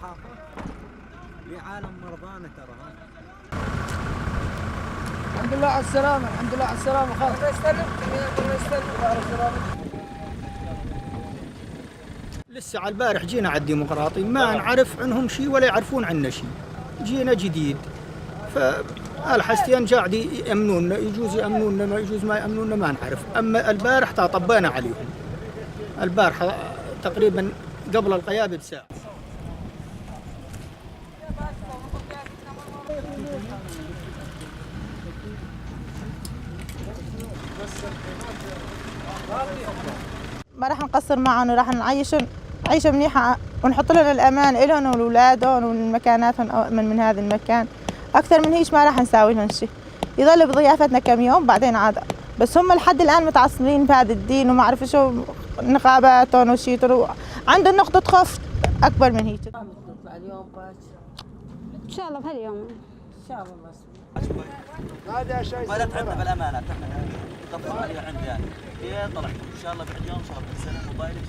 صحافة لعالم مرضانة ترى. الحمد لله على السلامة، الحمد لله على السلامة. خالد الله يسلمك، الله يسلمك على السلامة. لسه على البارح جينا على الديمقراطي، ما نعرف عنهم شيء ولا يعرفون عنا شيء، جينا جديد. فالحستين قاعد يأمنونا، يجوز يأمنونا ما يجوز ما يأمنونا ما نعرف. أما البارح طبينا عليهم البارحة تقريبا قبل القيادة بساعة. ما راح نقصر معهم وراح نعيشهم عيشة منيحة ونحط لهم الأمان إلهم ولأولادهم ولمكاناتهم من هذا المكان. أكثر من هيك ما راح نساوي لهم شيء، يضلوا بضيافتنا كم يوم بعدين عاد. بس هم لحد الآن متعصبين بهذا الدين وما أعرف شو نقاباتهم وشيتهم، عندهم نقطة خوف أكبر من هيك. تطلع اليوم باكر إن شاء الله بهاليوم إن شاء الله. ما لا تعبنا بالامانة، تعبنا طفل عندي يعني. طلعت ان شاء الله بعد يوم، ان شاء الله تسلم موبايلك.